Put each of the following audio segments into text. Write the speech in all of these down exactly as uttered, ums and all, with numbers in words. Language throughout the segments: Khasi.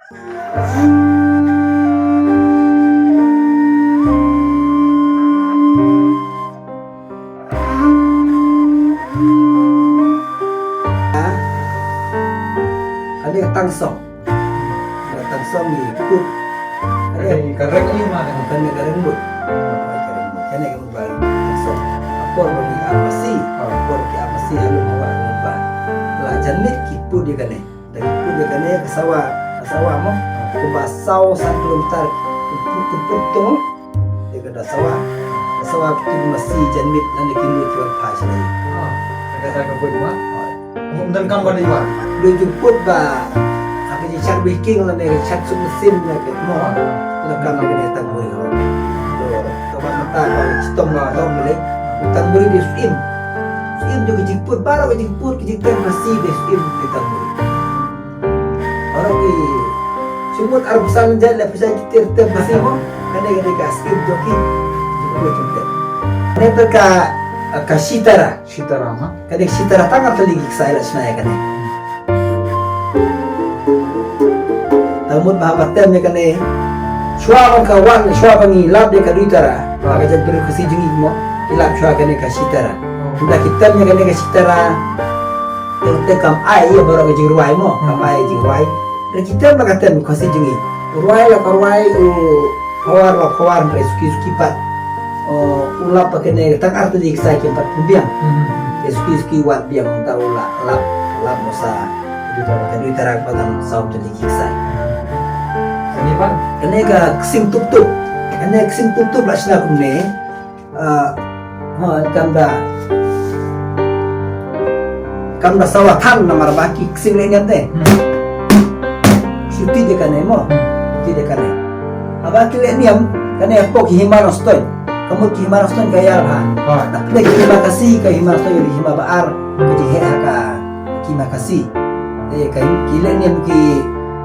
Kane ka tang song. Kane ka tang song i put. Kane ka reng i ma kane. Kane ka reng mut. Kane ka reng mut. Kane ka mut ba tang song. Apor ba ngi ap masi. Apor ki ap masi halu hawa ka mut ba. La jan mit ki put ïa kane. Da ki put ïa kane ka sawa, ka sawa mo. Kumba saw san kilometer. Ki put, ki put tu. Ïa ka da sawa. Ka sawa ki tu masi jan mit lane ki mut ki wan phai sha la ïing. Ah, ka sa ka put ma? Hooid. Ym don kam ban ïa. Dei jingput ba ha ka jingshad wiking lane ka shad suk masin lane ka mo. Hooid. Don kam lane ka tang muri ho. To, ka ba mata ka chitom ba tong lane. Tang muri dei syiem. Syiem jong ka jingput, baroh ka jingput, ka jingtem masi dei syiem dei tang muri. Baroh ki shu mut arphew san jait, laiphew san jait ki tir tem masi mo. Kane kane ka syiem jong ki. Jingput jingtem. Kane ka, ka sitara. Sitara ma? Kane ka sitara tang ar tylli ki ksai la shna ïa kane. Tang mut ba haba tem ïa kane. Shuwa ba ka wan, shuwa ba ngi lap ïa ka duitara. Ba ka jaitbynriew Khasi jong ngi mo. Ki lap shuwa kane ka sitara. Oh. Ynda ki tem ïa kane ka sitara. Te, te kam ai ïa baroh ka jingrwai mo. Kam ai jingrwai. Te ki tem ba ka tem Khasi jong ngi. Rwai la ka rwai u Khawar la khawar, hynrei suki suki pat. Oh, u lap ba kane tang ar tylli ki ksai kim pat pynbiang. Hmm. Te suki suki wad biang, mynta u la lap, lap mo sa. Ka duitara. Ka duitara ba tang saw tylli ki ksai. Kane pat? Kane ka ksing tup tup. Kane ka ksing tup tup la shna kumne. Ah, ha, kam da. Kam da sawa than namar ba ki ksing leh niam te. Hmm. Shu tied ïa kane mo. Hmm. Tied ïa kane. Haba ki leh niam, kane hapoh ki hima Nongstoiñ. Ka mut ki hima Nongstoiñ ka ïar bha. Hooid. Haba ki leh ki hima Khasi, ka hima Nongstoiñ ka dei hima ba ar. Ka jingeh ha ka, ki hima Khasi. Te ka ki leh niam ki,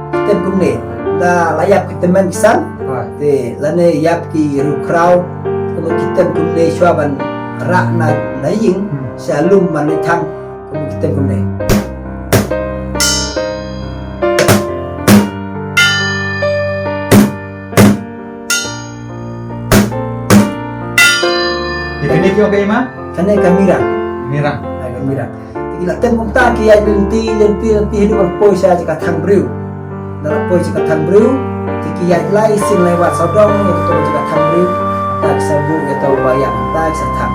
ki tem kumne. Da la ïap ki tymmen ki san. Hooid. Te lane ïap ki riew khraw. Ka mut ki tem kumne shuwa ban rah na, na ïing. Hmm. Sha lum ban leit thang. Ka mut ki tem kumne. Ïa kane ki ong ka ei ma? Kane ka mirang. Mirang. Ha, ka mirang. Te ki la tem kumta, ki ïaid lynti, lynti, lynti haduh ban poi sha jaka thang briew. Ynda la poi jaka thang briew, te ki ïaid lai sien lai wat sawdong ïa kato jaka thang briew. Te ki sa buh ïa kato ba ïap, te ki sa thang.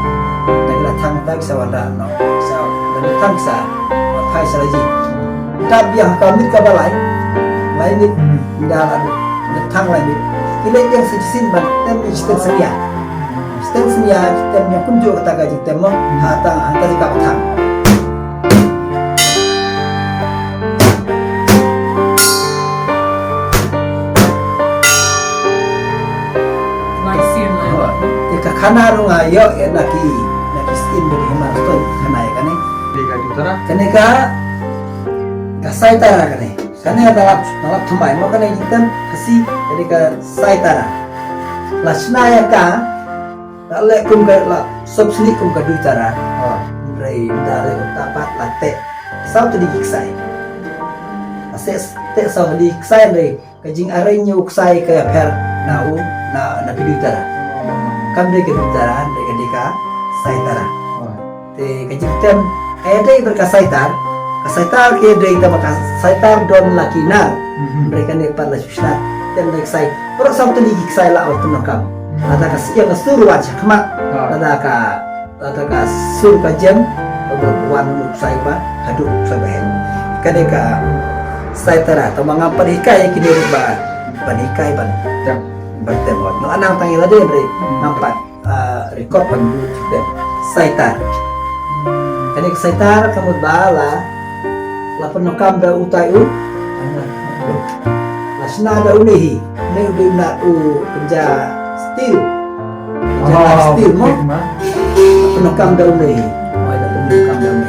Ynda ki la thang te ki sa wanrah noh. Ki sa, ynda ki thang ki sa wan phai sha la ïing. Dap ïa ka miet kaba lai. Lai miet. Hmm. Ynda la, ynda thang lai miet. Ki leit ïeng sa shisien ban tem ïa shiteng synñia. Shiteng synñia ki tem ïa kumjuh kata ka jingtem mo. Hmm. Ha ta, ha ta jaka ba thang. Lai sien lai. Hooid. Te ka khana ruh nga ïoh ïa na ki, na ki syiem ba ki hima Nongstoiñ khana ïa kane. Te ka jingtara? Kane ka, ka saitara kane. Kane ka lap, ka lap thymmai mo, kane jingtem Khasi, kane ka saitara. La shna ïa ka, la leh kum ka, la sop snieh kum ka duitara. Ah. Hynrei ynda leh kumta pat la teh saw tylli ki ksai. La seh teh saw tylli ki ksai hynrei ka jingarrange u ksai ka ïapher na u, na, na ka duitara. Kam dei ka duitara, hynrei ka dei ka saitara. Ah. Te ka jingtem, ka ïadei bad ka saitar. Ka saitar ka ïadei tang ba ka saitar don la ki nar. Mhm. Hynrei kane pat la shu shna tem da ki ksai. Baroh saw tylli ki ksai la wan pyndonkam. Mhm. Lada ka syiang ka sur wan sha khmat. Ah. Lada ka, lada ka sur ka jem, ka wan u ksai ba haduh u ksai ba heh. Kane ka saitara, tang ba ngam pat hikai ïa kine ruh ba, ban hikai ban. Yep. Ban tem hooid. Nga la nang tang ïa lade hynrei, hmm, ngam pat, ah, record ban buh jingtem. Saitar. Kane ka saitar ka mut ba la, la pyndonkam da utai u. La shna da une hi. Une u dei u nar u kynja steel. Kynja nar steel mo. Steel ma. La pyndonkam da une hi. Oi, la pyndonkam da une.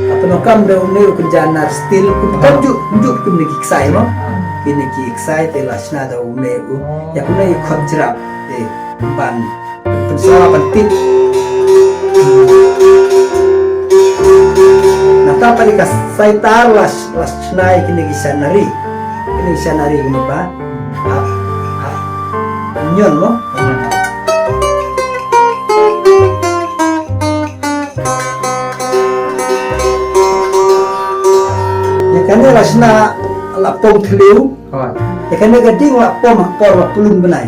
Ka pyndonkam da une u kynja nar steel, kum, kumjuh, kumjuh kumne ki ksai mo. Kine ki ksai te la shna da une u. Ïa kumne i khot jrap te ban pynsawa ban tip. Ka sitar la, la shna ïa kine ki shan nari. Kine ki shan nari kine ba. Ha, ha. Nyon mo. Ïa kane la shna la pom thliew. Hooid. Ïa kane ka ding la pom ha por ba plun bnai.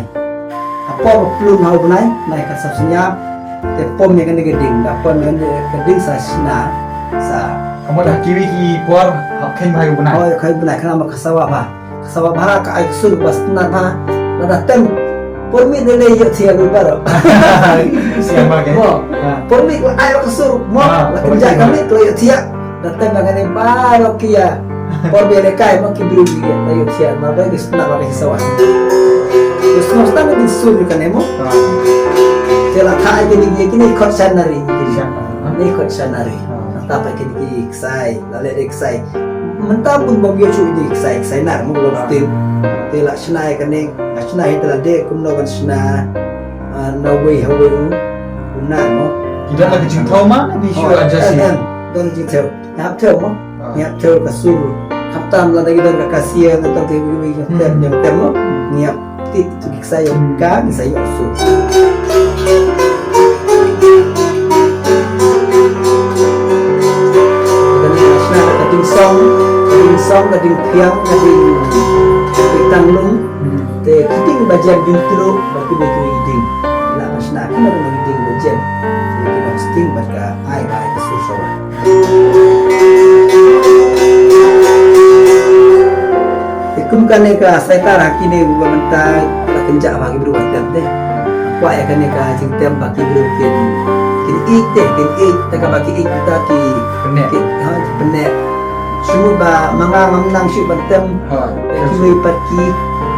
Ha por ba plun ha u bnai, bnai ka sap sñiaw. Te pom ïa kane ka ding, da pom ïa kane ka ding sa shna, sa. Ka mut ha kiwei ki por, hap kheiñ bha ïa u bnai. Hooid, kheiñ bnai, khnang ba ka sawa bha. Ka sawa bha, ka ai ka sur ba sna bha. Lada tem, por miet ne lei ïoh thiah lut baroh. Siang bha ke? Mo. Ha. Por miet la ai ka sur, mo. Ha, la por kynjah miet ka la. Miet, la ïoh thiah. Da tem ba kane baroh ki ïa. Por ba ïalehkai mo ki briew ki ïa, la ïoh thiah, ma ba ki sna ba ki sawa. Ki sna sna ki sur kane mo. Ah. Te la thah ïa kine, ïa kine khot shan nari. Shan, ah. Kine khot shan nari. Ah. Nangta pat kine ki ksai, la leh da ksai. Mynta bun bym ïoh shuh ïa ki ksai, ksai nar mo, long stem. Te la shna ïa kane, la shna hi te la dei kumno ban shna, ah, na wei ha wei u, u nar mo. Ki don la ka jingthew ma, ne ki shu adjust ïa? Em, em, don la jingthew. Ngi hap thew mo. Ah. Ngi hap thew ka sur. Khamtam lada ki don ka kasia, ngi don ki, ki, ki, tem, hmm, tem mo. Hmm. Ngi hap tip tu ki ksai ïa ka, ngi sa ïoh sur. Ka ding shna ka ding song, ka ding song, ka ding phiang, ka ding, ka ding tang lung. Hmm. Te ki ding ba jem ding tru, ba ki ding, ki ding. La ka shna ki ding ba jem. Te ki ding sting ba ka ai ba ai ka sur sawa. Te kum kane ka sitar ha kine ba mynta la kynjah ba ki briew ba tem te. Kwah ïa kane ka jingtem ba ki briew kin, kin ïeit te, kin ïeit te kaba ki ïeit te ki, pynneh, ki, ha, ki pynneh. Shu ba ma nga ngam nang shuh ban tem. Ha. Te kiwei pat ki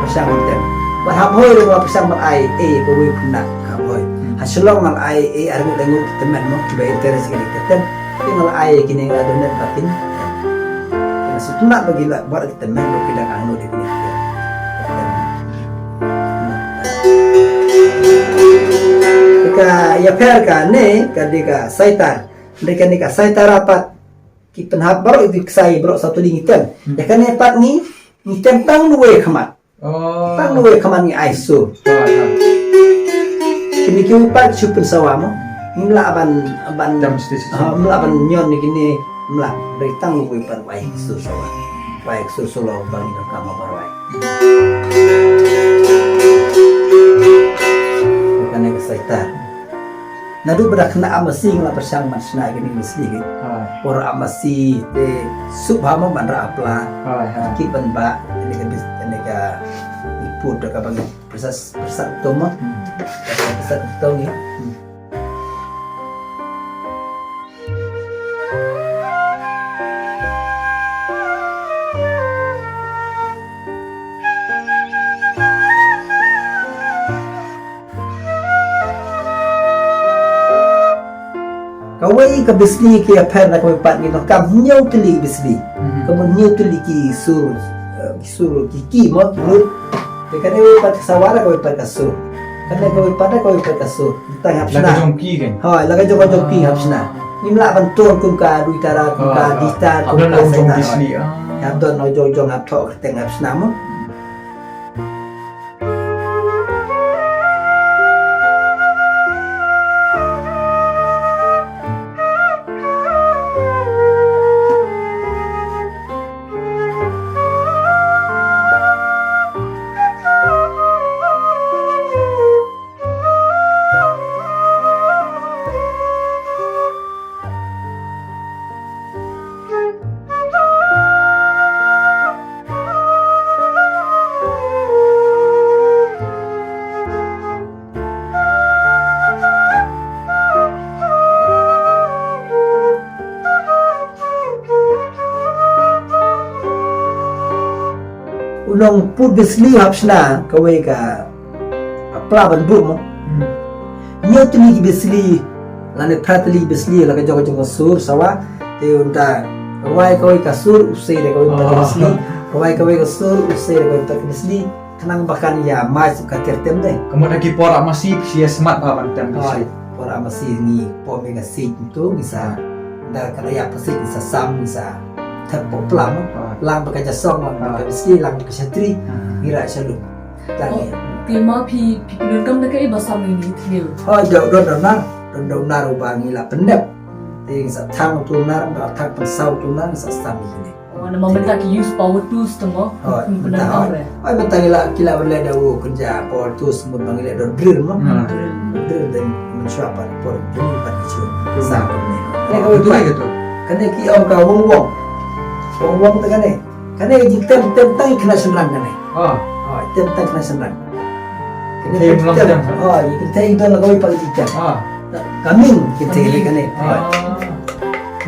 pyrshang ban tem. Wat hap hoi ruh ba pyrshang ban ai, eh, kawei pynneh hap hoi. Hmm. Ha Shillong ngal ai, eh, arngut arngut ki tymmen mo, kiba interest kine ki tem. Te ngal ai kine nga donate ba kin. Nga sngewtynnat ba ki la buh ki tymmen ba ki dang angnud ïa kine ki tem. Ka ïapher kane ka dei ka sitar. Dei kane ka sitar pat ki pynhap baroh ïa ki ksai baroh sa tylli ngi tem. Hmm. Ïa kane pat ngi, ngi tem tang wei khmat. Oh. Tang wei khmat ngi ai sur. Ah, ah. Kine kiwei pat shu pynsawa mo. Ngim lah ban, ban, tem shisha. Ah, ngim lah ban ñion ïa kine, ngim lah. Dei tang wei pat wai sur sawa. Wai sur solo ba ngi donkam mo ba wai. Kane ka sitar. Naduh ba da khynnah ap masi nga la pyrshang ban shna ïa kine ki bislih ki. Ha. Por ap masi te suk bha mo ban rah apla. Ha, ha. Ki ban ba kine ka bis-, kine ka iput da ka ba ngi pyrsa, pyrsa to mo. Hmm. Pyrsa to ngi. Hmm. Kawei ka bislih ki ïapher na kawei pat ngi donkam hynñiew tylli ki bislih. Mhm. Ka mut hynñiew tylli ki sur, eh, ki sur ki ki mo, ki lut. Te kane kawei pat ka sawa na kawei pat ka sur. Kane kawei pat na kawei pat ka sur. Tang hap shna. La ka jong ki kan? Hooid, la ka jong ka jong ki hap shna. Ngim lah ban tong kum ka duitara, kum ka ditar, kum ka saitar. Hap don jong ki bislih, ah. Hap don jong jong hap thoh kyrteng hap shna mo. U nongput bislih hap shna kawei ka, ka pla ban buh mo. Hmm. Hynñiew tylli ki bislih lane phra tylli ki bislih la ka jong ka jong ka sur sawa. Te un ta rwai kawei ka sur u sei da kawei pat ka bislih. Rwai kawei ka sur u sei da kawei pat ka bislih. Khnang ba kan ïa match ka tiar tem de. Ka mut ha ki por ap masi phi ïa smat bha ban tem bislih. Por ap masi ngi pom ïa ka siej to ngi sa Da ka la ïa pasi sa sam sa thep pop plam. Ah. Lang ba ka jasong, lang ba ka biski, lang ba ka shatri. Ah. Ngi rah shalum. Tang. Oh, ïa. Te ma phi, phi pyndonkam da kaei ba sam ïa kine ki thniel? Oh, da u don donar, don donar uba ngi la pyndep. Te ngi sa thang u donar, ba thang pynsaw u donar, ngi sa sam ïa kine. Oh, namar mynta ki use power tools te mo. Oh, pyn-, mynta, pyndonkam, oh. Re. Oh, mynta ngi la, ki la ban leh da u kynja power tools, mynta ngi leh da u drill mo. Hmm. Drill. Drill, te mynshuwa pat por jong ngi pat ki shu. Hmm. Sa kumne. Kane ka, oh, kane ka, kane ki ong ka wong wong. Wong wong te kane. Kane ka jingtem, tem tang ïa ki khynnah shynrang kane. Ah. Oh, tem tang ïa ki khynnah shynrang. Kane tem, ka tem, tem, ha? Oh, ïa ka tem don la kawei pat ka jingtem. Ah. Ka ming, ka tem, ka ming, kane. Ah.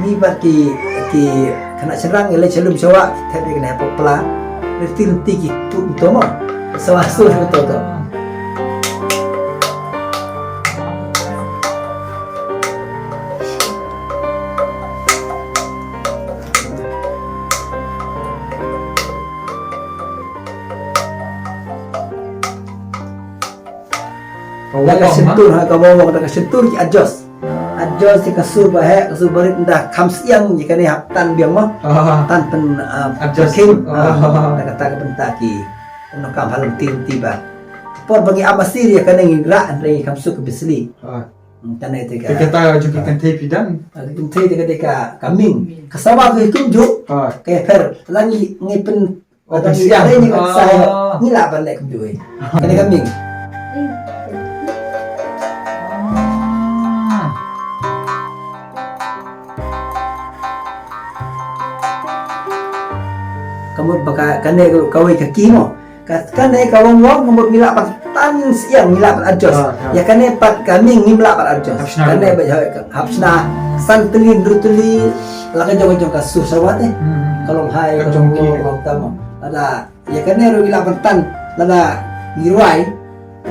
Mih pat ki, ki khynnah shynrang, ïa leit sha lum sha wah, ki thep ïa kane ha pop pla. Leit ti leit ti ki tuh to mo. Sa wah sur to to. Ah. Ka wong wong, ha? Da ka shyntur, ha, ka wong wong, da ka shyntur ki adjust. Ah. Adjust ïa ka sur ba heh, ka sur ba rit, ynda kham syiang ïa kane hap tan biang mo. Ah. Tan pyn, ah, adjust. Pynkheiñ. Ah. Ah. Da kata ka bynta ki pyndonkam ha lynti lynti ba por ba ngi ap masi ïa kane ngi rah hynrei ngi kham suk ka bisli. Ah. Hmm, kane te ka. Te kata jong ki kynthei phi dang? Ah, ki kynthei te ka, te ka, ka ming. Ming. Ka sawa ka kumjuh. Ah. Ka pher. Lada ngi, ngi pyn Oh, pynsiang. Ngi lah ban leh kumjuh. Kane ka ming. Ah. Ka mut ba ka, kane ka, kawei ka ki mo. Ka, kane ka wong wong, ka mut ngi lah ban tan syiang, ngi lah ban adjust. Ah, ah. Ïa kane pat ka ming ngim lah ban adjust. Hap shna. Kane ba hap shna san tylli, hynriew tylli, la ka jong ka jong ka sur sawat eh. Hmm. Ka long high, ka long low, ka long tam. Lada ïa kane ruh ngi lah ban tan, lada ngi rwai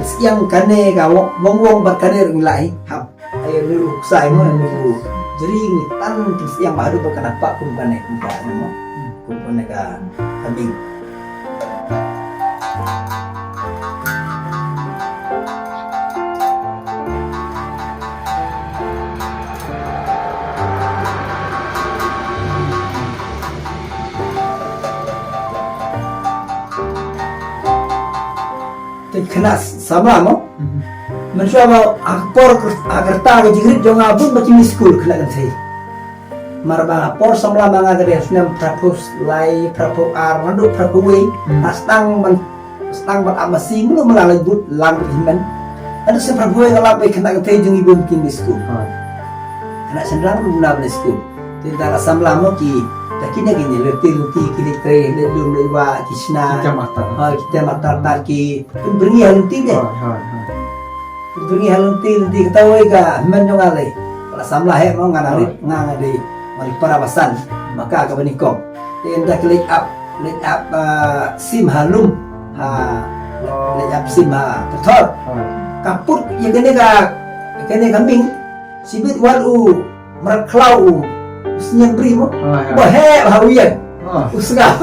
syiang kane ka wong wong bad kane ruh ngi lah, eh. Hap. Ai, ngi ruh ksai mo, ngi ruh jri ngi tan syiang ba haduh ba kan nang pah kum kane, kum kane mo. Kum kane ka, ka ming. Te khynnah samla mo. Mhm. Mynshuwa ba ha ka por, ha ka rta ka jingrit jong nga bun ba ki mih skul khynnah kynthei. Mar ba ha por samla ma nga ka dei snem phra phew lai, phra phew ar, naduh phra phew wei. Hmm. Ha sdang ban, sdang ban ap masi, mulu mala lait but, lang bad hynmen. Naduh snem phra phew wei ka lap ba khynnah kynthei jong ngi bun ki mih skul. Ah. Khynnah shynrang ruh na ban leit skul. Te da la samla mo ki, da kine kine lynti lynti ki leit trei, leit lum leit wah, ki shna. Ki tem artat. Ha, ki tem artat artat ki pynbyrngi ha lynti de. Hooid, hooid, hooid. Pynbyrngi ha lynti lynti kata wei ka hynmen jong nga lei. Ka la samla heh mo nga na rit, hooid, nga nga dei, nga dei para ba san, ma ka kaba nyngkong. Te ynda ki leit ap, leit ap, ah, sim ha lum, ha, leit ap sim ha pathor. Hooid. Ka put ïa kane ka, kane ka ming, shibit wat u mrad khlaw u, u sniang bri mo. Ah, ya. Ba heh ba ha u ïeng. Ah. U sngap.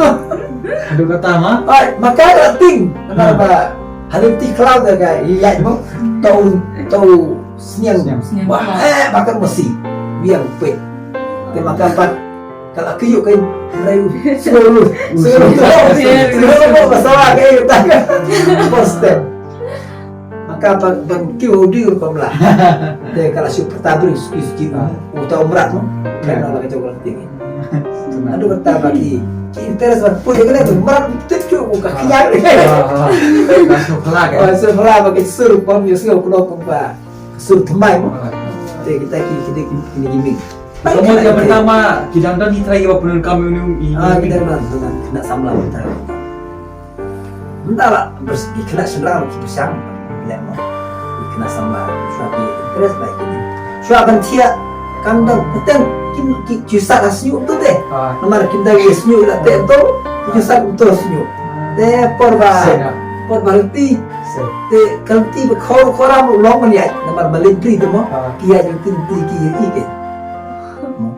Haduh katta ma? Ai, ma ka la ting. Namar ba ha lynti khlaw ka ka ïaid mo. To u, to u sniang. Sniang. Sniang. Ba heh ba ka masi. Biang peit. Te ma ka pat ka la kyiuh ka rai u. Slow lu. Slow lu. Slow lu. Ba sawa ka ïa ta. First step. Ma ka ban, ban kiew u ding rukom la. Te ka la shu pyrta bri suki suki. Ah. U ta u mrad mo. Ya. Kan la ka jong ka ting. Aduh, kata ba ki, ki interest ban put ïa kane tu mrad tip tu u ka khñiang. Ah, ah. Ka shu pla ka. Oh, shu pla ba ki sur pom ïa sngew kno pom ba sur thymmai mo. Ah. Te kita ki, kita ki, ki, ki ming. Ka mut ïa mynta ma ki dang don hi trai ba pyndonkam ïa une u. Ah, ki dang don, don, don. Khynnah samla mynta. Mynta la, bers-, ki khynnah shynrang ki pyrshang leh mo. Ki khynnah samla, shuwa ki interest ba kine. Shuwa ban thiah, kan don, kuten, ki, ki, ki ju sat ha shñiuh to te. Ah. Namar kim dei ïa shñiuh la te to, ki ju sat to shñiuh. Te por ba, por ba lynti. Te ka lynti ba khor, khor am long ban ïaid, namar ba lynti te mo. Ah. Ki ïaid lynti, lynti ki ïaid ki. Mo.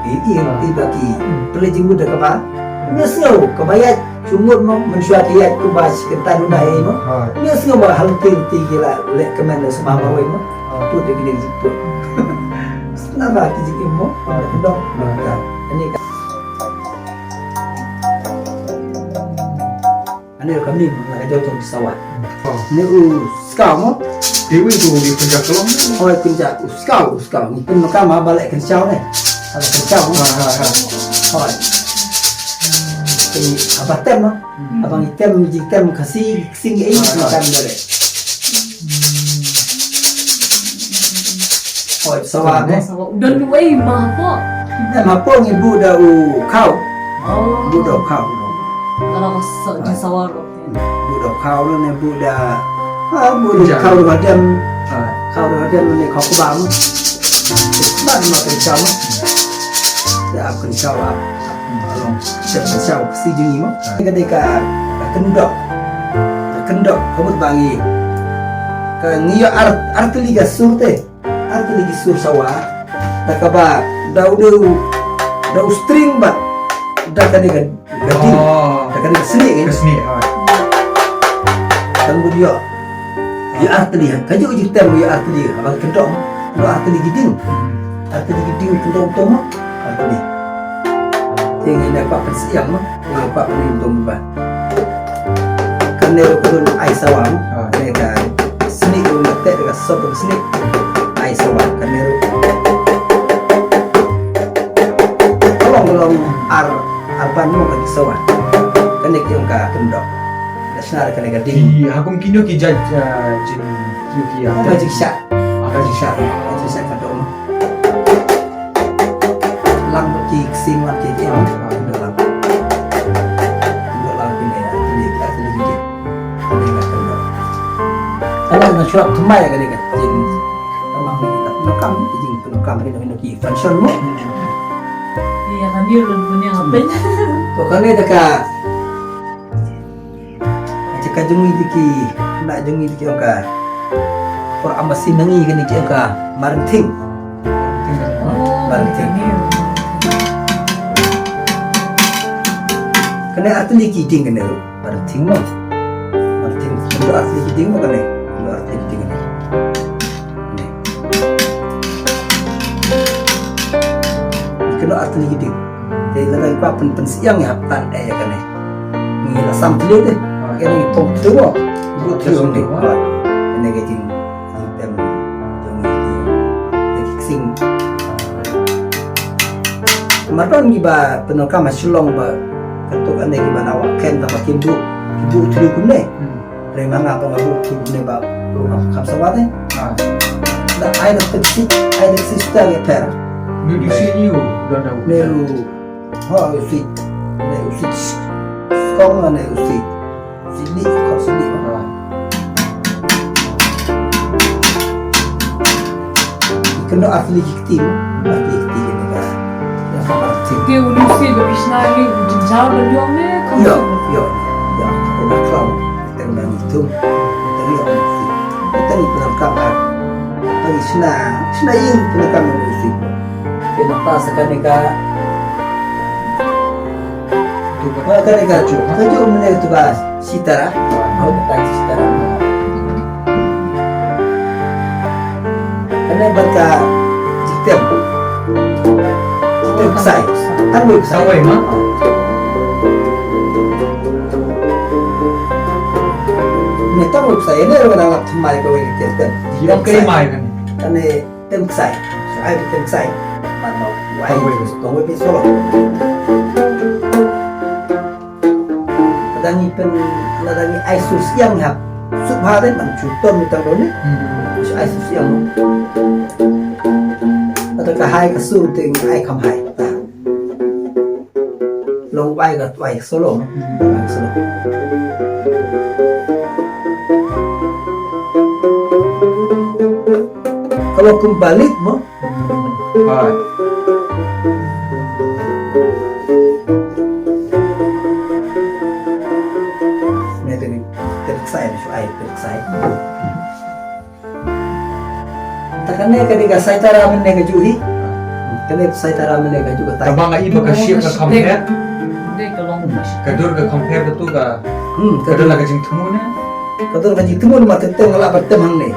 Ïa, ïa, ah, ïa ba ki pynleit jingmut da kaba. Ngi sngew kaba ïaid jingmut mo, mynshuwa ki ïaid kumba shi kynta duna ïa mo. Ah. Ngi sngew ba ha lynti lynti ki la leh kmen da sma marwei mo. Ah. Put da ki dei jingput. Naba ki jingim mo, naba ki dong, naba ka. Ani ka. Ani ka mim, naba ka jong jong sawa. Ni u skaw mo. Iwi tu di kerja kelong. Oh, kerja u skaw, u skaw. Ni pun maka ma balik kerja ni. Balik kerja mo. Ha, ha, ha. Hoi. Ini abang tem mo. Abang item, item kasi, sing, eh, makan balik. Hoi, sawa mo. Sawa. Udah luai mah kok. Eh, mah pun ibu dah u kau. Oh. Ibu dah u kau. Kalau kasar di sawa. Buh da u khaw ne, buh da, ah, buh da u khaw da dem. Khaw da dem ne khaw kba mo. Ba ma kan chaw mo. Da ap kan chaw ap. Long. Da kan chaw si jing mo. Ka dei ka kyndok. Ka kyndok ka mut ba ngi. Ka ngi ïoh ar, ar tylli ka sur te. Ar tylli ki sur sawa. Da kaba da u, da u string bad da kane ka, ka ding. Oh. Da kane ka snieh, eh. Ka snieh, oh. Tang bud ïoh. Ïoh ar tylli, ha. Ka juh jingtem ïoh ar tylli, ha. Ba kyndok, ïoh ar tylli ki ding. Ar tylli ki ding kyndok to mo. Ar tylli. Te ngi na kwah pynsiang mo. Ïa, pap ni dum ba. Kane ruh ka don ai sawa mo. Ah. Kane ka snieh ruh, nga teh ka sop ka snieh. Ai sawa kane ruh. Ka long, ka long ar, ar ban mo ka sawa. Kane ki ong ka kyndok. Ka shna kane ka ding. Ki, ha kum kino ki jait, ah, jing, kino ki, ah, ka jingshah. Ah, ka jingshah. Ka jingshah ka dong. Lang bad ki ksing lang ki, ki, ah, ah, kyndok lang. Kyndok lang ki ne, ki ne, ki ne, ki ne. Kane nga kyndok. Kane nga shuwa thymmai kane ka jing. Thymmai kane ka pyndonkam, ki jing pyndonkam kine kine ki function mo. Ïa, kane ruh punya apa? To kane da ka Ka jong ngi dei ki, na jong ngi dei ki ong ka. Por amasi na ngi kane ki ong ka marengthing. Oh, marengthing. Kane ar tylli ki ding kane ruh. Marengthing mo. Marengthing. Kane ar tylli ki ding mo kane. Kane ar tylli ki ding kane. Kane ar tylli ki ding. Te lada ngi kwah pyn, pynsiang ïa hapta eh ïa kane. Ngi la sam tliu de. Kane ngi pom tliu mo. Bru tliu ni. Kane ka jing, jingtem jong ngi. Te ki ksing. Mar don ngi ba pyndonkam ha Shillong ba katto katne ki ba na wah kem tang ba kim buh, kim buh tliu kumne. Hynrei ma nga ba nga buh tliu kumne ba ruh ngam kham sawa te. Ah. Da ai da tip sik, ai da sik star ïa pher. Ngi u sik ngi u don da u. Ne u, ha, u sik. Ne u sik. Skong ne u sik. Sik ni, khor sik ni. Ah. Kynnoh ar tylli ki kti, ar tylli ki kti kane ka. Ïa ka marengthing. Te u sik ba ki shna ngi u jynjar ba ïong ne, kham. Ïa, ïa, ïa, ïa, khlaw. Tang nang itum. Tang ïa nang itum. Tang i pyndonkam ar. Tang i shna, shna ïing pyndonkam nang itum. Te nangta sa kane ka. Tu ka kane ka ju. Ka ju mynne tu ka sitara. Hau ka sitara. Kane bad ka jingtem. Jingtem ksai. Tang wei ksai. Tang wei ma. Ne tang wei ksai. Ne ruh nang lap thymmai kawei ka jingtem. Ïa kai mai kane. Kane tem ksai. Ai tem ksai. Ban ma wei. Tang wei ksai. Tang wei ksai. Lada ngi pyn, lada ngi ai sur siang hap. Suk bha dei ban shu ton mi tang don ni. Hmm. Shu ai sur siang. Lada ka hai ka sur te ngi ai kham hai. Long wai ka wai solo. Hmm. Wai solo. Kalau kum balit mo, Hai. Ne te ni, te ksai, shu ai, te ksai. Ta kane, kane ka saitara mynne ka juh hi. Kane saitara mynne ka juh ka tai. Tang ba nga i ba ka shape ka compare. Dei ka long. Ka dur ka compare ka tu ka. Hmm, ka dur la ka jingthmu ne. Ka dur ka jingthmu ne ma te tem nga la ba tem hangne.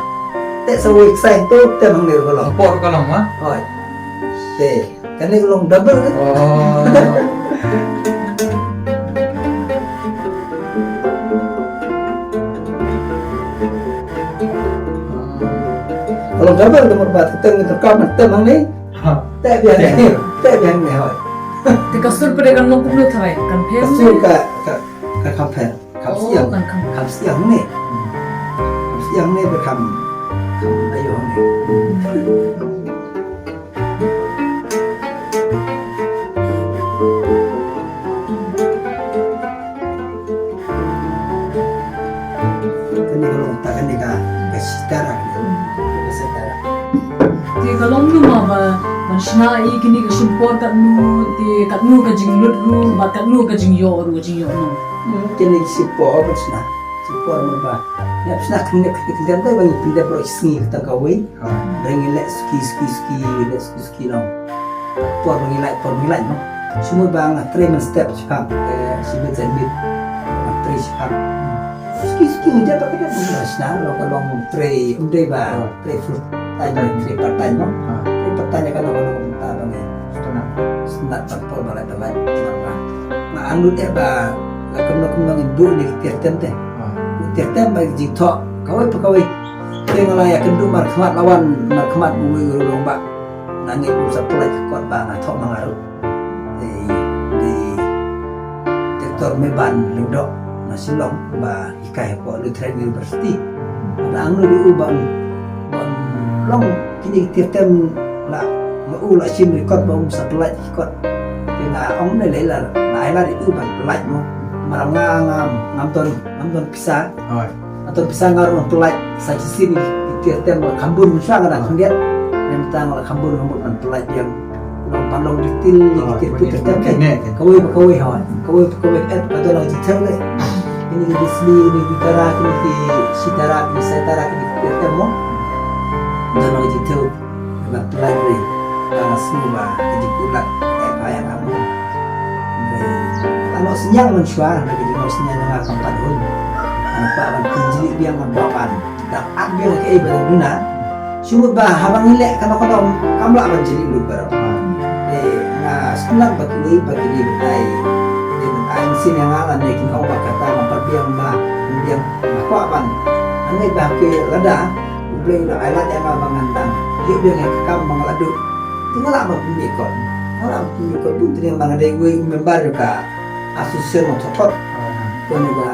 Te sa wei ksai to tem hangne ruh ka long. Ka por ka long ma. Hoi. Te, kane ka long double kan? Oh. Ka long double, namar ba te teng te kam te mang ni. Ha. Te biang ni. Te. Te biang ni hoi. Te ka sur pdeng kan long kumno thoi, kan phem. Ka sur ka, ka, ka kham phem. Kham siang. Oh, kan kham. Kham siang ni. Kham siang ni ba kham, kham ayo ni. Kane ka long ta kane ka, ka sitara kane. Ka sitara. Te ka long kumno ba, ban shna ïa kine ka shim por katno, te katno ka jinglut ruh, bad katno ka jingïoh ruh, jingïoh nong. Hmm, kine ki shim por ban shna. Shim por mo ba. Ïa shna kine kine kine ba ngi pyndep ruh shi sngi kata kawei. Ah. Ba ngi leh suki suki suki, leh suki suki nong. Por ba ngi leh, por ba ngi leh nong. Shu mo ba nga trei man step shipang. Eh, shi bit sa bit. Nga trei shipang. Suki suki ngi jap ba ka dep ba shna, long ka long trei, um dei ba. Ah. Trei full time, trei part time mo. Ah. Trei part time ka long ka long ta ba ngi. Sngewtynnat ban por ba leh ba leh. Nga angnud eh ba la kumno kumno ngin buh ïa ki tiar tem te. Ah. Ki tiar tem ba ki jingthoh kawei pa kawei. Te nga la ïakynduh markhmat, la wan markhmat uwei u rangbah. Nga ngeit um sa pynlait ka kot ba nga thoh ma nga ruh. Te, te, Doktor Meban Lyngdoh na Shillong ba hikai hapoh Lutheran University. Nga angnud ïa u ban, ban long kine ki tiar tem la, ma u la shim record ba um sa pynlait record. Te nga ong ne lei la, nga ai lad ïa u ban pynlait mo. Namar nga, nga, ngam don, ngam don pisa. Hooid. Nga don pisa nga ruh ban pynlait sa shisien ki tiar tem la kham bun mynshuwa nga dang khyndiat. Mynta nga la kham bun, kham bun ban pynlait biang. Long pan long detail ïa ki tiar put tiar tem. Kawei pa kawei hooid. Kawei pa kawei eh ka don la jingthew lei. Kine ki Disney, kine ki Tara, kine ki Sitara, kine ki Saitara, kine ki tiar tem mo. Don la jingthew. Ba pynlait lei. Ba nga sngew ba ka jingkulat eh ka ïa nga mo. Nga la noh synñiang mynshuwa, ka jingnoh synñiang jong nga kam pat hun. Nga kwah ban pynjuliew biang, nga kwah ban dang ap biang kaei ba dang duna. Shu mut ba haba ngi leh kano kano kam lah ban jylliew lut baroh. Te nga sngewtynnat ba kiwei pa ki dei ban ai, dei ban ai mynsiem ïa nga lane kin ong ba kata ngam pat biang ba, ngam biang, nga kwah ban. Hangne ba ki lada U Blei u la ai lad ïa nga ba ngan dang ïoh biang ïa ka kam ba nga la duh. Te nga lah ban pynmih kot. Nga lah ban pynmih kot bun teng ba nga dei uwei u member jong ka association nongthoh kot. Kane ka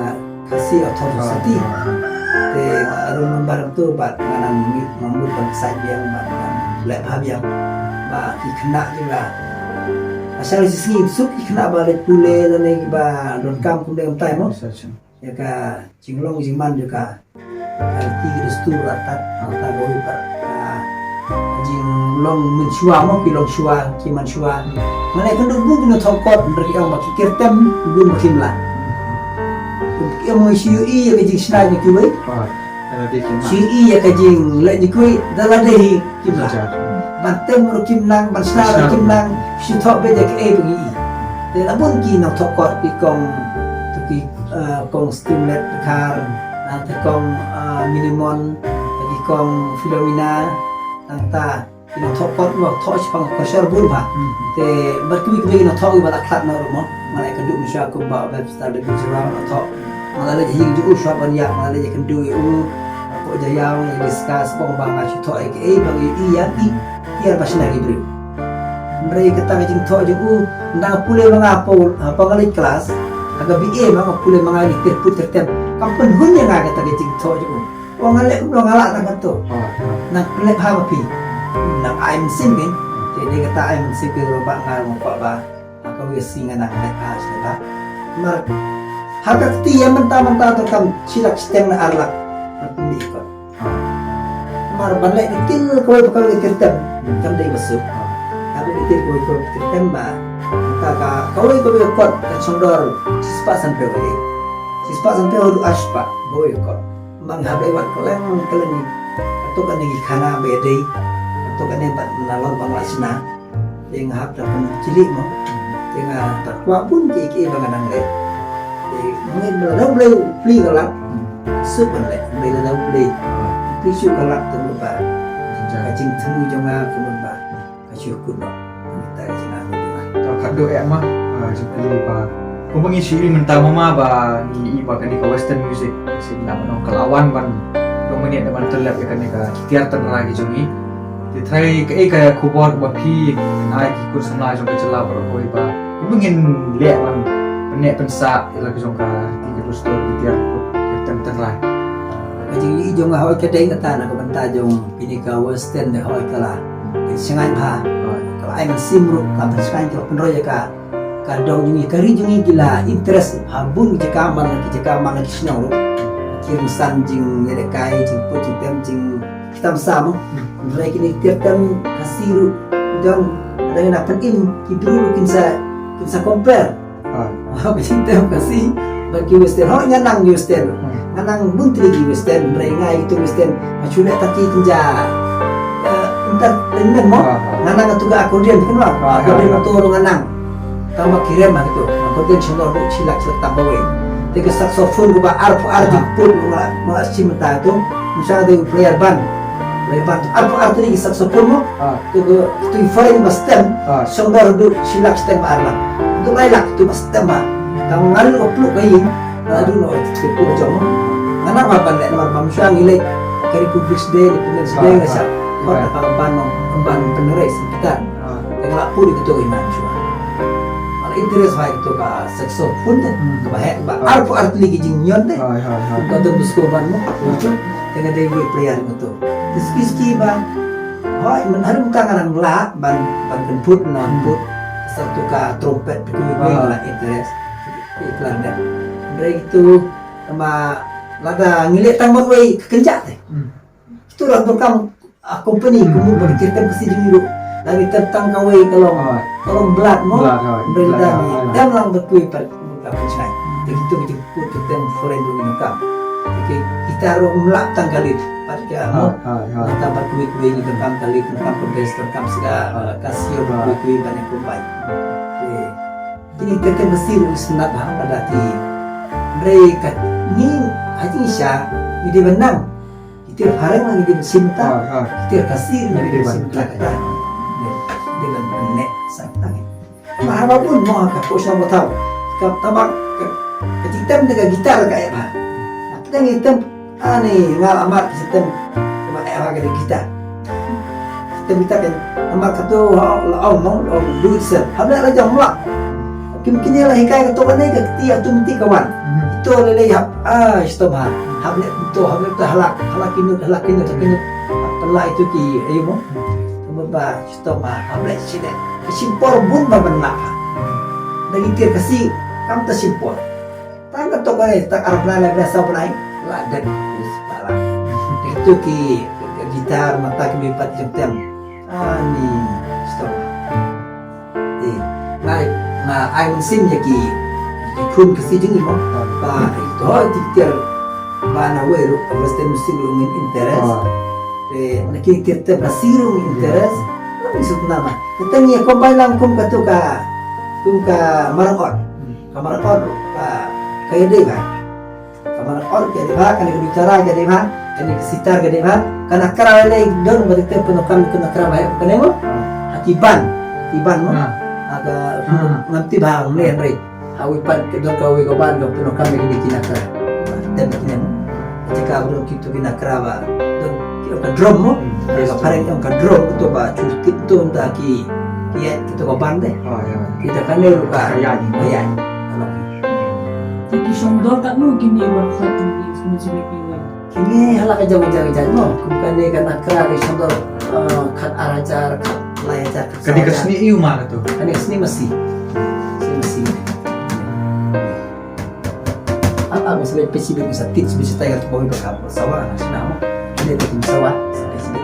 Khasi Author Society. Te nga ruh member tu bad nga nang mih, nga mut ban sa biang bad nang leh bha biang. Ba ki khynnah jong nga, lashai shisngi suk ki khynnah ba leit pule lane kiba donkam kumne kumtai mo. Ïa ka jinglong jingman jong ka, ka riti ka dustur, artat, artat kawei pat, ka jinglong mynshuwa mo, ki long shuwa, ki man shuwa. Nga leh kynduh bun ki nongthoh kot, hynrei ki ong ba ki kyrtem bun ba kim lah. Ki ong shu ïohi ïa ka jingshna jong kiwei. Shu ïohi ïa ka jingleh jong kiwei, da lade hi kim lah. Ban tem ruh kim nang, ban shna ruh kim nang, shu thoh beit ïa kaei ba ngi ïohi. Te la bun ki nongthoh kot, ki kong, ki, eh, kong Streamlet Dkhar, nangta kong, eh, Minimon, ki kong Philomena, nangta ki nongthoh kot ba thoh shaphang ka shor bun bha. Te bad kiwei kiwei ki nongthoh kiba la khlad noh ruh mo. Nga la ïakynduh mynshuwa kumba u Webster David Jurang la thoh. Nga la leit ha ïing jong u shuwa ban ïap, nga la leit ïakynduh ïa u, hapoh Jaiaw, ïa discuss, ong ba nga shu thoh ïa kaei ba ngi ïohi ïa ki tiar ba shna ki briew. Hynrei kata ka jingthoh jong u, nga pule ma nga hapoh, hapoh nga leit klas, ha ka B A ma nga pule ma nga ïa ki tiar put tiar tem. Kam pynhun ïa nga kata ka jingthoh jong u. Ong nga leh kumno nga lah tang kato. Nang pynleh bha ma phi. Nang ai mynsiem phi. Te dei kata ai mynsiem phi ruh ba nga ruh nga kwah ba ha kawei ka sngi nga nang leh bha shisha ba. Namar ha ka kti ïa mynta mynta to kam shi lak shiteng ne ar lak ban pynmih kot. Namar ban leh detail kawei pa kawei ka kyrtem kam dei ba suk. Haba detail kawei kawei ka kyrtem ba mynta ka kawei kawei ka kot ka shongdor shispah sanphew ka dei. Shispah sanphew haduh arspah kawei ka kot. Ba nga hap leh wat kylleng kylleng. Kato kane ki khana ba ïadei, kato kane bad nalor ba nga la shna. Te nga hap da pynjuliew mo. Te nga da kwah bun kiei kiei ba nga dang leh. Te nga ngeit ba lada U Blei u plie ka lad, suk ban leh, hynrei lada U Blei u plie shuh ka lad te mut ba ka jingthmu jong nga ka mut ba ka shu kut noh. To khatduh eh ma, ah, jingkylli ba. Kumba ngi shu ïohi mynta ma ma ba ngi i ba kane ka western music, shisha ba nong ka la wan ban dominate ban tyllep ïa kane ka tiar tynrai ka jong ngi. Te trai kaei ka khubor kaba phi ai ki kur samla jong ka jylla baroh kawei ba kumba ngin leh ban pynneh pynsah ïa la ka jong ka riti ka dustur ka tiar ka tynrai. Ka jingïohi jong nga hoi ka dei kata na ka bynta jong kane ka western de hoi ka la. Ka shngaiñ bha. Ka la ai mynsiem ruh ka pynshngaiñ ka pynroi ïa ka. Ka dong jong ngi ka ri jong ngi ki la interest ha bun ki jaka man ki jaka man ki shnong ruh. Ki rynsan jingïalehkai jingput jingtem jing ki tamsa mo. Hynrei kine ki tiar tem Khasi ruh don ada na pynim ki briew ruh kin sa kin sa compare. Ah. Ba ki tem Khasi ba ki western. Hoi nga nang ki western. Nga nang bun tylli ki western, hynrei nga ïa ki tu western. Nga shu leh taki kin ja entertainment mo. Ah, ah. Nga nang atu ka accordion kan mo. Ah, accordion ah, ah. Tu ruh nga nang. Tang ba ki rem ha tu. Accordion shong dor ruh shi lak shi lak tam ba wei. Te ka saxophone kaba arphew ar jingput ruh nga nga shim ta tu. Nga shah de player band. Player band arphew ar tylli ki saxophone mo. Ah. Tu ka tu foreign ba stem. Ah. Shong dor ruh shi lak stem ba ar lak. Tu lai lak tu ba stem ba. Tang nga ruh ka pluk ka ïing. Nga ruh no tu put jong. Nga nang ba ban leh namar ba mynshwa ngi leh ka Republic Day, Independence Day nga shah. Khot ka ban no ban pynrei sempita. Te nga la put ïa kato ka imam shuwa. Nga la interest bha ïa kato ka saxophone te. Kaba heh ba arphew ar tylli ki jingñion te. Hoi, hoi, hoi. Ka Don Bosco Band mo. Te nga dei wei player ïa kato. Te suki suki ba. Hoi, mynta ha mynta nga nang lah ban ban pynput, nang put. Sa tu ka trumpet, pynput, nga la interest. Ïa clarinet. Hynrei tu ma lada ngi leh tang ban wei ka kynjah te. Kitu ruh donkam, ah, company kumno ba ki tem Khasi jong ngi ruh. Lada ki tem tang kawei ka long, ka long blood mo. Blood, hoi. Blood, hoi. Tem lang ba kiwei pat ka pynshai. Te kitu ki jingput ki tem foreign ruh ngi donkam. Te ki kita ruh ym lah tang ka lead pat ka mo. Hoi, hoi. Tang ba kiwei kiwei ngi donkam ka lead, donkam ka bass, donkam sida, ah, Casio, kiwei kiwei ban ïa combine. Te kine ki tem Khasi ruh ngi sngap ha lada ki. Hynrei ka ngi ha jingshisha ngi dei ban nang. Ki tiar phareng ngi dei ban shim ta. Ki tiar Khasi ngi dei ban shim ta kata. Dei ban pynneh sa kata ngi. Mar haba bun mo ka ko shong ba thaw. Ka tama ka jingtem de ka gitar ka eh bha. Ka dang ïa tem ani nga la mar ki tem. Ba eh bha ka gitar. Tem kita kan amar kato la ong mo la ong do it self. Haba la jam la. Kim kine la hikai kato kane ka kti atu mti ka wan. Ito le le hap ah sto ma. Hap le to hap le to halak halak kinu halak kinu halak kinu. Pala itu ki ayo mo. Mo ba sto ma hap le sine. Simpor bun ba ban la. Lagi kir kasi kam ta simpor. Tang ka tok ai tak arap lai lai sa pun ai la dep is pala. Itu ki gitar mata ki bi pat jam tem. Ani stop. Eh, ngai na ai mun sim ya ki ki khun ka si jing mo. Ba itu ho ti tiar ba na we ru western musim ru ngin interes. Eh, na ki tiar te ba si ru ngin interes. Ni sut nama. Kita ni ko bai lang kum ka tu ka kum ka marang ot. Ka marang ot ka ka ya dei ba. Ka marang ot ka dei ba, kane ka bikara ka dei ba, kane ka sitar ka dei ba, ka nakra le don ba te pynokam ka nakra ba kane mo. Ha ki ban, ki ban mo. Ha ka ngam ti ba ne re. Ha wi pan ka don ka wi ka ban ka pynokam ki dei ki nakra. Tem ki ne mo. Ka jaka ba don ki tu ki nakra ba don ki ka drum mo. Ka pareng ka drum tu ba chu tip tu ta ki ki ki tu ka ban de. Kita kane ru ka ya ya. Te ki shong dor katno kine wan khat kine sngewsih kine. Kine hala ka jong ka jong ka jong mo. Kum kane ka nakra ki shong dor, eh, khat ar hajar, khat lai hajar, khat saw hajar. Kane ka sni iu ma ka tu. Kane ka sni masi. Sni masi. Ah, ah, masa pesi bi masa tit bi setai ka tu kawin ka sawa na sna mo. Kine tu sawa sa pesi.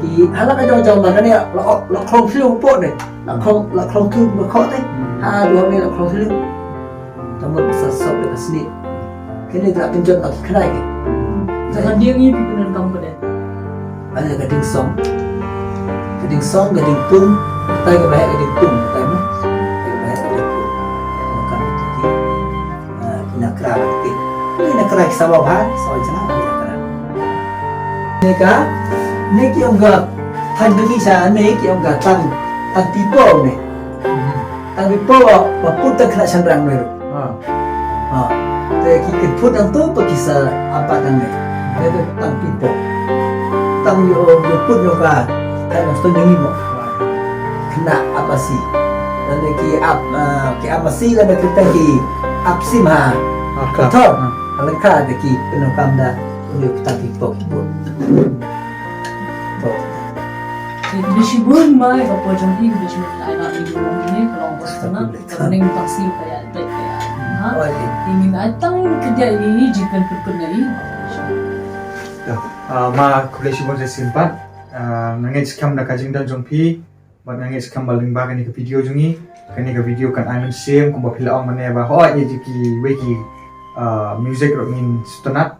Ki hala ka jong ka jong ma kane la la khlong khlong po ne. La khlong la khlong tu ba kho te. Ha dua ne la khlong khlong. Tamut sa sop da ka sni. Kene da pynjot da ki khnai ke. Sa ka ding i pi pyndonkam pade. Ada ka ding song. Ka ding song, ka ding pung, tai ka bahek ka ding pung, tai mo. Tai ka bahek ka ding pung. Ka ding pung. Ah, ki nakra ba ki. Ki nakra ki sawa bha, sawa jana ki nakra. Ne ka, ne ki ong ka, thang demi sa, ne ki ong ka thang. Tang pipo ne. Tang pipo ba put tang khynnah shynrang ne. Ha. Ha. Te ki kynput tang tu pa ki sa apa tang ne. Te tang pipo. Tang yo yo put yo ka. Kai no sto ngi mo. Khynnah ap masi. Lane ki ap ah, ki ap masi lane ki tang ki ap sim ha. Ka thor. Ka lengkha te ki pynokam da. Yo tang pipo pipo. To. Te khublei shibun ma ïa ka por jong i, khublei shibun ïa i na i jong i ka long bos tana ka ning tang si ka ïa dei ka ïa. Ha. Te ngin ai tang ka dia i ni ji kan put put na i. Ah, ma khublei shibun sa shisien pat. Ah, nga ngeit skhem da ka jingdon jong phi. Bad nga ngeit skhem ba lyngba kane ka video jong i, kane ka video kan ai mynsiem kumba phi la ong mane ba hooid ïa ki wei ki ah, music ruh ngin sngewtynnat.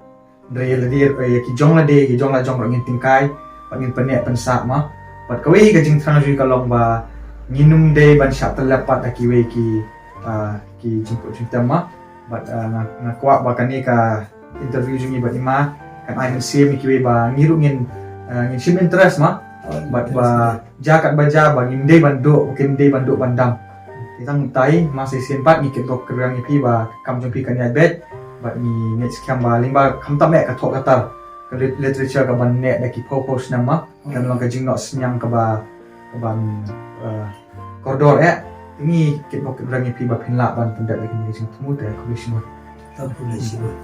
Hynrei ïa lade, eh, ïa ki jong lade, ki jong la jong ruh ngin tyngkai, bad ngin pyneh pynsah ma. Bad kawei ka jingthrang jong i ka long ba ngin ym dei ban shah tyllep pat ha kiwei ki, ah, ki jingput jingtem ma. Bad, ah, nga, nga kwah ba kane ka interview jong i bad i ma kan ai mynsiem ïa kiwei ba ngi ruh ngin, ah, ngin shim interest ma. Bad ba ja kat ba ja ba ngim dei ban duh, ngim dei ban duh ban dam. Te tang tai ma sa shisien pat ngi kyrpad kyrpad ïa phi ba kam jong phi kan ïaid beit. Bad ngi ngeit skhem ba lyngba khamtam eh ka thoh ka tar ka lit-, literature ka ban neh da ki phew phew snem ma. Kan long ka jingnoh synñiang kaba, kaban, eh, kordor eh. Te ngi kyrpad kyrpad ïa phi ba phin lah ban pyndep ïa kine ki jingthmu te khublei shibun. Tang khublei shibun.